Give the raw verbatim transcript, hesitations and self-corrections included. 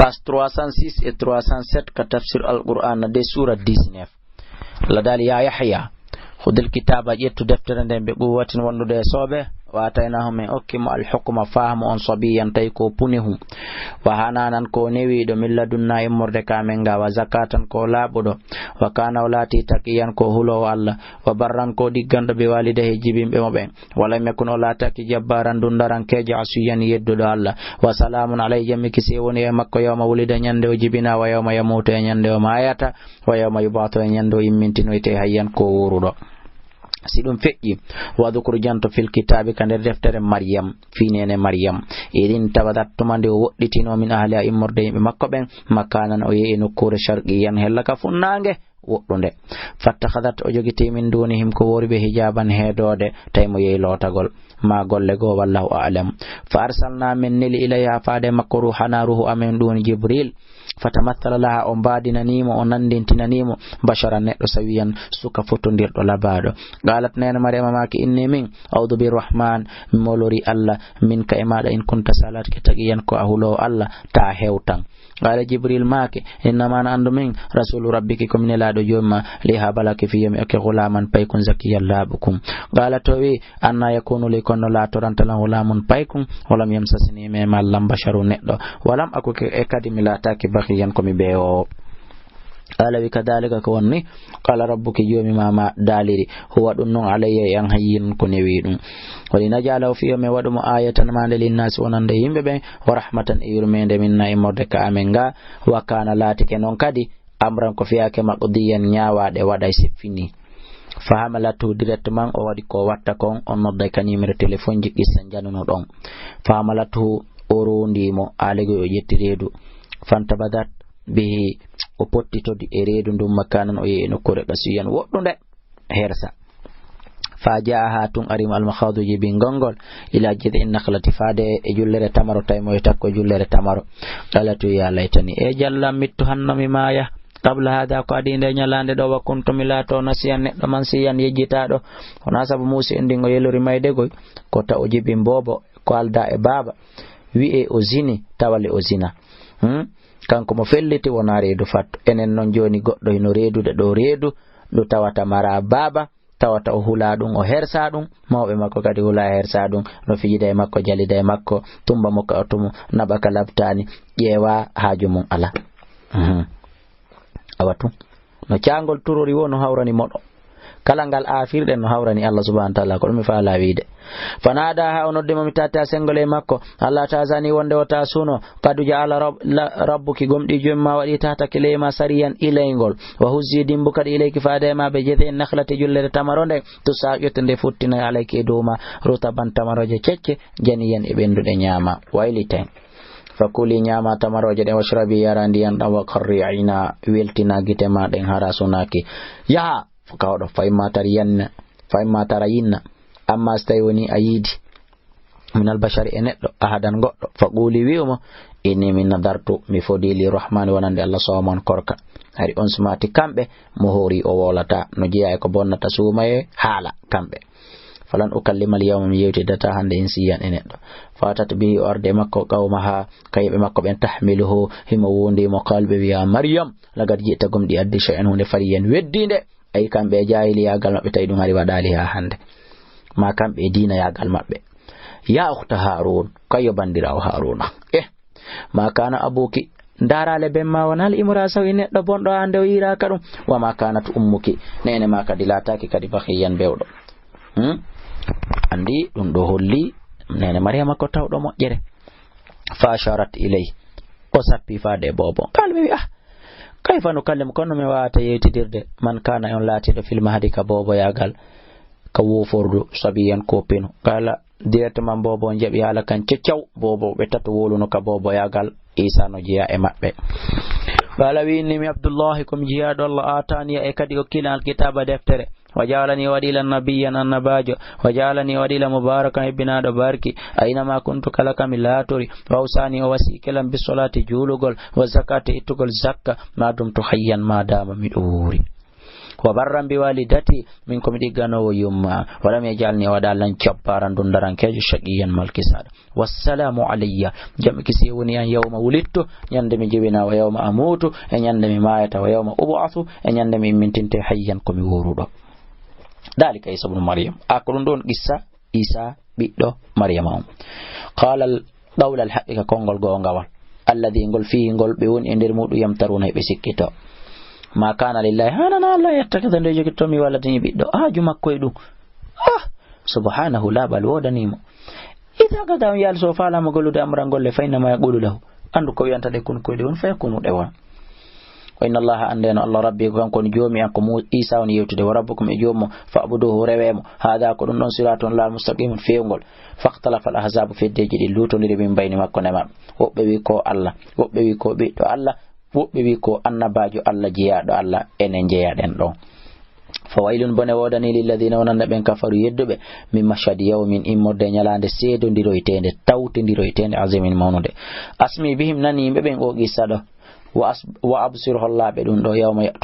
Page trois cent six et trois cent sept ka tafsir Al-Qur'an de sura dix-neuf. Allah daali, "Ya Yahya, khudil kitaba, ƴettu deftere nden, bi quwwatin, wondude e sooɓe, wa ataynahum, min okki mo al hukma, faamu on, sabiyan, tawi ko punihum, wa hananan, ko newiiɗo, min ladunna, immorde ka amen ga, wa zakatan, ko laaɓuɗo, wa kana, o laati, taqiyan, ko huloowo Allah, wa barran, ko ɗigganɗo, bi walidayhi, jibinɓe mo ɓen." Walam yakun, o laataki, jabbaran, dundarankeejo, asiyan, yedduɗo Allah. Wa salamun alayhi, jam e kisiyee woni e makko, yawma wulida, ñande o jibina, wa yawma yamutu, e ñande o maayata, wa yawma yub'athu, e ñande o immintinoyte hayyan, ko wuuruɗo. Si ɗum feƴƴi, wadhkur, janto, fil kitaabi, ka nder deftere, Maryam, fii neene Maryam. Idin tabadat, tuma nde o woɗɗitino, min ahliha, immorde yimɓe makko ɓen, makanan, o yehi e nokkuure, sharqiyyan, hella ka funnaange woɗɗunde. Fattakhadat, o jogiti, min dunihim, ko woori ɓe, hijaban, heedoode, tawi mo yehi lootagol, ma golle goo, wallahu a'lam. Fa arsalna, min neli, ilayha, faade makko, ruhana, ruhu amen, ɗum woni Jibril. Fatamassala laha, o mbaadinani mo, o nanndintinani mo, basharan, neɗɗo, sawiyan, suka fotondirɗo, labaaɗo. Qalat, neene Maryama maaki, inni, min, a'udhu birrahman, mi molori Allah, minka, e maaɗa, in kunta, sa laatike, taqiyan, ko a huloowo Allah, ta hewtan. Qala Jibril maaki, innama ana, anndu min, rasulu rabbiki, ko mi nelaaɗo Joomi ma, li ahaba laki, fii yo mi okke, ghulaman, paykun, zakiyyan, laaɓukun. Qalat, o wi, anna yakunu li, kono laatoranta lan ghulamun, paykun, walam yamsasni, meemaali lan, basharun, neɗɗo, walam aku, e kadi mi laataaki, baghiyyan, ko mi beewoowo. Qala, wi, kadhalika, ko wonni, qala rabbuki, Joomi ma, ma daaliri, huwa, ɗum non, alayya, e an, hayyinun, ko newi ɗum. Wa linaj'alahu, fii yo men waɗu mo, ayatan, maande, linnaasi, wonande yimɓe ɓen, wa rahmatan, e yurmeende, minna, immorde ka amen ga, wa kana, laatike non kadi, amran, ko fiyaake, maqdiyan, ñaawaaɗe, waɗay, c'est fini. Fa hamalathu, directement o waɗi ko watta kon, on nodday ka numéro téléphone ji, qissa njanuno ɗon. Fa hamalathu, o rondi mo, alego o ƴetti reedu. Fantabadat bihi, o pottitodi e reedu ndun, makanan, o yehi e nokkuure, qasiyan, woɗɗunde, hersa. Fa jaaha, tun ari mo, almakhadu, jibingol ngol, ila jid'in nakhlati, faade e jullere tamaro, tawi mo e takko e jullere tamaro. Qalat, ya laytani, e jallam, mittu, hanno mi maaya, qabla hada, ko adii nde ñalaande ɗo, wa kuntu, mi laato, nasiyan, neɗɗo, mansiyan, yejjitaaɗo. Wona sabu muusi en ndin o yelori mayde goy, ko taw o jibin boobo, ko alda e baaba, wi'e o zini, tawale o zina. Hmm? Kanko mo felliti, wona reedu fatto. Enen non jooni, goɗɗo hino reedude ɗo reedu, ndu tawata mara baaba, tawata o hula ɗum, o hersa ɗum, mawɓe makko kadi hula, hersa ɗum, no fijida e makko, jalida e makko, tumba mo ka o tumu, naɓa ka labtaani, ƴeewa, haaju mum ala. Mhm. Awa tun. No caangol turori wo, no hawrani moɗo. Kala ngal aafirɗen no hawrani Allah subhanahu wa ta'ala, ko ɗum mi faala wiide. Fanada, ha o noddi mo, mi tatta sengol e makko, Allah ta'azani, wonde o ta suno, qad ja'ala rab-, la-, rabbuki, gomɗi Joomi ma waɗi, tahtaki, ley ma, sariyan, ileyngol, wa huzzi, dimbu kadi, ilayki, faade e ma, bi jid'in nakhlati, jullere tamaro nden, tusaqit, nde futtina, alayki, e dow ma, rutaban, tamarooje kecce, janiyan, e ɓennduɗe, ñaama, wayliten. Fakuli, ñaama tamarooje ɗen, washrabi, yara ndiyan ɗan, wa qarri ayna, weltina gite ma ɗen, hara sunaaki. Yaha, ka oɗo, fa imma tariyanna, fa imma tarayinna, amma so tawi woni a yiidi, minal bashari, e neɗɗo, ahadan, goɗɗo, fa quli, wi'u mo, inni, min nadartu, mi fodi, li rahmani, wonande Allah, sawman, korka. Hari on sumaati kamɓe, mo hoori o wolata, no jeeya e ko bonnata suumaye haala kamɓe. Falan ukallima al yawma, mi yewtidata hannde insiyan, e neɗɗo. Fatat bihi, o arde makko, qawmaha, kayɓe makko ɓen, tahmiluhu, himo wondi mo, qalu, ɓe wi'a, Maryam, laqad ji'ti, gomɗi addi, shay'an, hunde, fariyan, weddinde. Ay, kamɓe e jaahiliyaagal maɓɓe, tawi ɗum hari waɗaali haa hannde. Ma kamɓe e diinayaagal maɓɓe. Ya ukhta Harun, kayyo banndiraawo Haruna. Eh, ma kana abuki, ndaaraale ben ma wonaa imra'a saw'in, neɗɗo bonɗo, hannde o yiiraaka ɗum. Wa ma kanat ummuki, neene ma kadi laataaki kadi baghiyan, bewɗo. Hmm? Anndi ɗum ɗo holli neene Maryama ko tawɗo moƴƴere. Fa asharat ilay. O sappi faade e boobo. Qala, ɓe wi, ah, kayfa nukallimu, kono mi waawata yewtidirde, man kana, on laatiiɗo, fil mahdi, ka booboyaagal, ka woofordu, sabiyan, ko pino. Qala, directement boobo on jaɓi haala kan ceccaw, boobo ɓe tato wowluno ka booboyaagal, Isa no jeyaa e maɓɓe. Qala, wi, inni mi Abdullahi, ko mi jiyaaɗo Allah, ataniya, e kadi o kilan alkitaba, deftere. Wa ja'alani, o waɗi lan nabiyyan, annabaajo. Wa ja'alani, o waɗi lan mubarakan, hebbinaaɗo barki. Aynama kuntu, kala ka mi laatori. Wa awsani, o wasiike lan bis salati, juulugol, wa zakati, ittugol zakka, ma dumtu hayyan, ma dama miɗo wuuri. Wa barran bi walidati, min ko mi ɗigganoowo yumma. Wa lam yaj'alni, o waɗaali lan jabbaaran dundarankeejo, shaqiyyan malkisaaɗo. Wassalamu alayya, jam e kisiyee woni e an yawma wulidtu, ñande mi jibinaa, wa yawma amuutu, e ñande mi maayata, wa yawma ub'asu, e ñande mi immintinte hayyan ko mi wuuruɗo. Daalika Iisa bnu Maryam. A ko ɗum ɗoon qissa Iisa ɓiɗɗo Maryama on. Qaala al-, qawla al-haqqi, ka konngol goongawal. Alladhi, ngol fiihi, ngol ɓe woni e nder muuɗum, yamtaruuna, heɓe sikkito. Ma kaana lillahi, haananaa Allah, yattakida, nde jogittoo mi waladin ɓiɗɗo. Haaju makko e ɗum. Ah, subhaanahu, laaɓal woodanii mo. Idaa qadaa, on yaali so o faalaama gollude amran golle, fa innama yaqulu lahu, anndu ko wiyanta ɗe kun koyɗe won, fa yakunu ɗe wona. Wa inna Allaha, anndee no Allah, rabbi ko kanko woni joomi an, ko Mu-, Iisa woni yewtude, wa rabbukum e joomum, fa'buduhu, rewee mo. Haadaa ko ɗum ɗoon siratun laabi mustaqimun feewngol. Faxtalafa al ahzaabu, feddeeji ɗi luutondiri min bayni makko ne maɓɓe. Woɓɓe wi ko Allah, woɓɓe wi ko ɓiɗɗo Allah, woɓɓe wi ko annabaajo Allah, jeyaaɗo Allah, enen njeyaɗen ɗoon. Fa waylun, bone woodanii lilladiina, wonande ɓen kafaru yedduɓe, min mashhadi yawmin, immorde ñalaande seedondiroyteende, tawtondiroyteende, azimin mawnunde. Asmi bihim, nani yimɓe ɓen o qissa ɗo. Wa as-, wa absir, hollaaɓe ɗum ɗo, yawma ya'tu